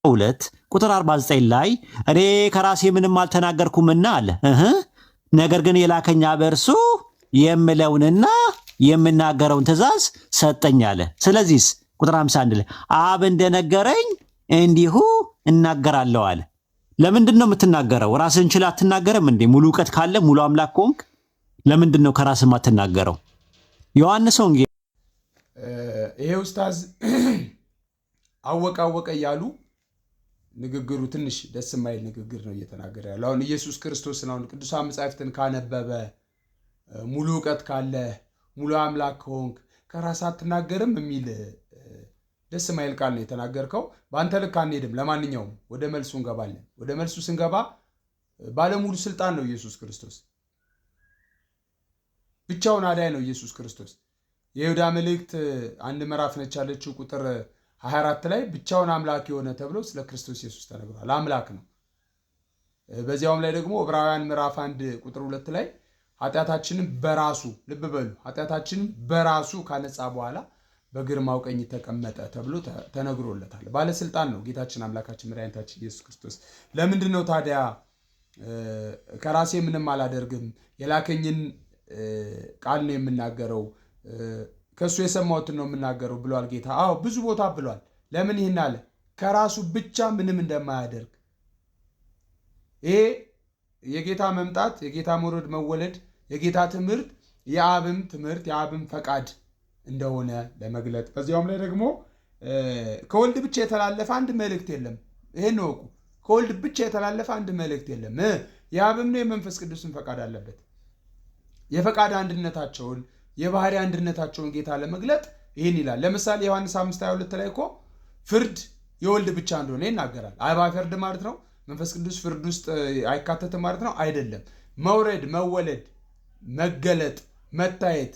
2 ቁጥር 49 ላይ እኔ ከራሴ ምንም አልተናገርኩምና አለ፣ ነገር ግን የላከኝ አብ እርሱ የምለውንና የምናገረውን ትእዛዝ ሰጠኝ አለ። ስለዚህስ ቁጥር 51 ላይ አብ እንደነገረኝ እንዲሁ እናገራለሁ አለ። ለምንድን ነው የምትናገረው? ራስህን ችለህ አትናገርም እንዴ? ሙሉ እውቀት ካለ፣ ሙሉ አምላክ ከሆንክ ለምንድን ነው ከራስህ የማትናገረው? ዮሐንስ ወንጌል ይሄ ኡስታዝ አወቀ አወቀ እያሉ ንግግሩ ትንሽ ደስ የማይል ንግግር ነው እየተናገረ ያለው። አሁን ኢየሱስ ክርስቶስን፣ አሁን ቅዱሳን መጻሕፍትን ካነበበ፣ ሙሉ እውቀት ካለ፣ ሙሉ አምላክ ከሆንክ ከራስህ አትናገርም የሚል ደስ የማይል ቃል ነው የተናገርከው። በአንተ ልክ አንሄድም። ለማንኛውም ወደ መልሱ እንገባለን። ወደ መልሱ ስንገባ ባለሙሉ ስልጣን ነው ኢየሱስ ክርስቶስ። ብቻውን አዳኝ ነው ኢየሱስ ክርስቶስ። የይሁዳ መልእክት አንድ ምዕራፍ ነች ያለችው፣ ቁጥር 24 ላይ ብቻውን አምላክ የሆነ ተብሎ ስለ ክርስቶስ ኢየሱስ ተነግሯል። አምላክ ነው። በዚያውም ላይ ደግሞ ዕብራውያን ምዕራፍ 1 ቁጥር 2 ላይ ኃጢአታችንን በራሱ፣ ልብ በሉ፣ ኃጢአታችንን በራሱ ካነጻ በኋላ በግርማው ቀኝ ተቀመጠ ተብሎ ተነግሮለታል። ባለስልጣን ነው ጌታችን አምላካችን መድኃኒታችን ኢየሱስ ክርስቶስ። ለምንድን ነው ታዲያ ከራሴ ምንም አላደርግም፣ የላከኝን ቃል ነው የምናገረው፣ ከእሱ የሰማሁትን ነው የምናገረው ብሏል ጌታ። አዎ፣ ብዙ ቦታ ብሏል። ለምን ይህን አለ? ከራሱ ብቻ ምንም እንደማያደርግ። ይሄ የጌታ መምጣት፣ የጌታ መውረድ መወለድ፣ የጌታ ትምህርት የአብም ትምህርት የአብም ፈቃድ እንደሆነ ለመግለጥ፣ በዚያውም ላይ ደግሞ ከወልድ ብቻ የተላለፈ አንድ መልእክት የለም። ይሄን እወቁ። ከወልድ ብቻ የተላለፈ አንድ መልእክት የለም። የአብም ነው የመንፈስ ቅዱስን ፈቃድ አለበት። የፈቃድ አንድነታቸውን፣ የባህሪ አንድነታቸውን ጌታ ለመግለጥ ይህን ይላል። ለምሳሌ ዮሐንስ 5:22 ላይ እኮ ፍርድ የወልድ ብቻ እንደሆነ ይናገራል። አብ አይፈርድም ማለት ነው? መንፈስ ቅዱስ ፍርድ ውስጥ አይካተትም ማለት ነው? አይደለም። መውረድ፣ መወለድ፣ መገለጥ፣ መታየት፣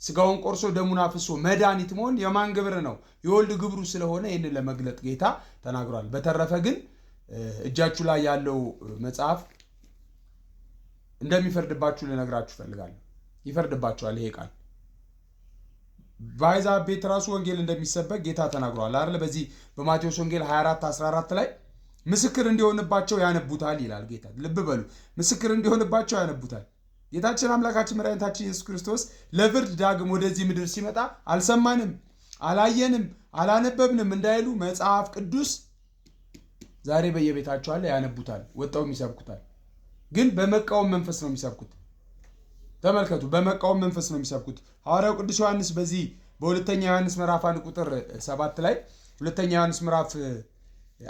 ስጋውን ቆርሶ ደሙን አፍሶ መድኃኒት መሆን የማን ግብር ነው? የወልድ ግብሩ ስለሆነ ይህንን ለመግለጥ ጌታ ተናግሯል። በተረፈ ግን እጃችሁ ላይ ያለው መጽሐፍ እንደሚፈርድባችሁ ልነግራችሁ እፈልጋለሁ። ይፈርድባችኋል ይሄ ቃል። በአሕዛብ ቤት ራሱ ወንጌል እንደሚሰበክ ጌታ ተናግሯል አይደል? በዚህ በማቴዎስ ወንጌል 24 14 ላይ ምስክር እንዲሆንባቸው ያነቡታል ይላል ጌታ። ልብ በሉ፣ ምስክር እንዲሆንባቸው ያነቡታል። ጌታችን አምላካችን መድኃኒታችን ኢየሱስ ክርስቶስ ለፍርድ ዳግም ወደዚህ ምድር ሲመጣ አልሰማንም፣ አላየንም፣ አላነበብንም እንዳይሉ መጽሐፍ ቅዱስ ዛሬ በየቤታቸው አለ፣ ያነቡታል፣ ወጣውም ይሰብኩታል። ግን በመቃወም መንፈስ ነው የሚሰብኩት። ተመልከቱ፣ በመቃወም መንፈስ ነው የሚሰብኩት። ሐዋርያው ቅዱስ ዮሐንስ በዚህ በሁለተኛ ዮሐንስ ምዕራፍ 1 ቁጥር 7 ላይ፣ ሁለተኛ ዮሐንስ ምዕራፍ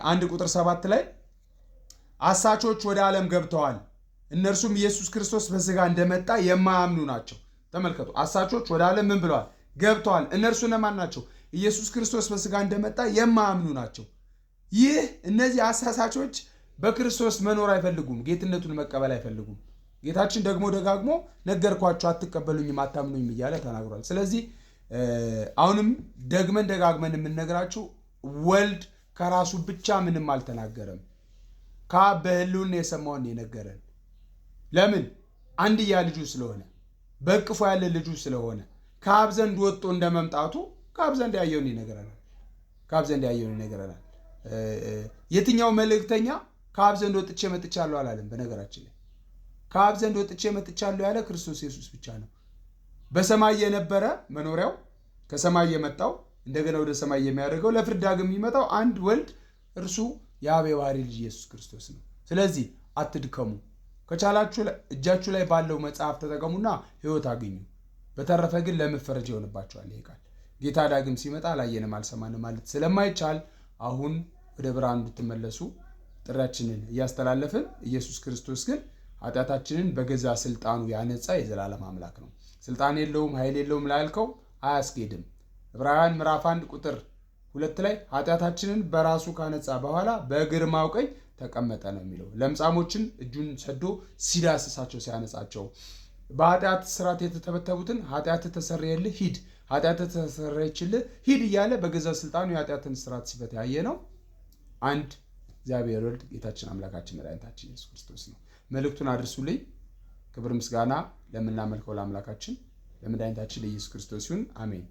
1 ቁጥር 7 ላይ አሳቾች ወደ ዓለም ገብተዋል፣ እነርሱም ኢየሱስ ክርስቶስ በሥጋ እንደመጣ የማያምኑ ናቸው። ተመልከቱ፣ አሳቾች ወደ ዓለም ምን ብለዋል? ገብተዋል። እነርሱ እነማን ናቸው? ኢየሱስ ክርስቶስ በሥጋ እንደመጣ የማያምኑ ናቸው። ይህ እነዚህ አሳሳቾች በክርስቶስ መኖር አይፈልጉም፣ ጌትነቱን መቀበል አይፈልጉም። ጌታችን ደግሞ ደጋግሞ ነገርኳችሁ፣ አትቀበሉኝም፣ አታምኑኝም እያለ ተናግሯል። ስለዚህ አሁንም ደግመን ደጋግመን የምንነግራችሁ ወልድ ከራሱ ብቻ ምንም አልተናገረም። ከአብ በሕልውና የሰማውን የነገረን። ለምን? አንድያ ልጁ ስለሆነ፣ በእቅፉ ያለ ልጁ ስለሆነ፣ ከአብ ዘንድ ወጥቶ እንደመምጣቱ ከአብ ዘንድ ያየውን ይነግረናል። ከአብ ዘንድ ያየውን ይነግረናል። የትኛው መልእክተኛ ከአብ ዘንድ ወጥቼ መጥቻለሁ አላለም። በነገራችን ላይ ከአብ ዘንድ ወጥቼ መጥቻለሁ ያለ ክርስቶስ ኢየሱስ ብቻ ነው። በሰማይ የነበረ፣ መኖሪያው ከሰማይ የመጣው፣ እንደገና ወደ ሰማይ የሚያደርገው፣ ለፍርድ ዳግም የሚመጣው አንድ ወልድ እርሱ የአብ የባህሪ ልጅ ኢየሱስ ክርስቶስ ነው። ስለዚህ አትድከሙ። ከቻላችሁ እጃችሁ ላይ ባለው መጽሐፍ ተጠቀሙና ሕይወት አግኙ። በተረፈ ግን ለመፈረጅ ይሆንባችኋል ይሄ ቃል። ጌታ ዳግም ሲመጣ አላየንም አልሰማንም ማለት ስለማይቻል አሁን ወደ ብርሃን እንድትመለሱ ጥሪያችንን እያስተላለፍን፣ ኢየሱስ ክርስቶስ ግን ኃጢአታችንን በገዛ ስልጣኑ ያነጻ የዘላለም አምላክ ነው። ስልጣን የለውም፣ ኃይል የለውም ላልከው አያስኬድም። ዕብራውያን ምዕራፍ 1 ቁጥር 2 ላይ ኃጢአታችንን በራሱ ካነጻ በኋላ በግርማው ቀኝ ተቀመጠ ነው የሚለው። ለምጻሞችን እጁን ሰዶ ሲዳስሳቸው ሲያነጻቸው፣ በኃጢአት ስርዓት የተተበተቡትን ኃጢአት ተሰረየልህ ሂድ፣ ኃጢአት ተሰረየችልህ ሂድ እያለ በገዛ ስልጣኑ የኃጢአትን ስርዓት ሲፈታ ያየ ነው አንድ እግዚአብሔር ወልድ ጌታችን አምላካችን መድኃኒታችን ኢየሱስ ክርስቶስ ነው። መልእክቱን አድርሱልኝ። ክብር ምስጋና ለምናመልከው ለአምላካችን ለመድኃኒታችን ለኢየሱስ ክርስቶስ ይሁን። አሜን።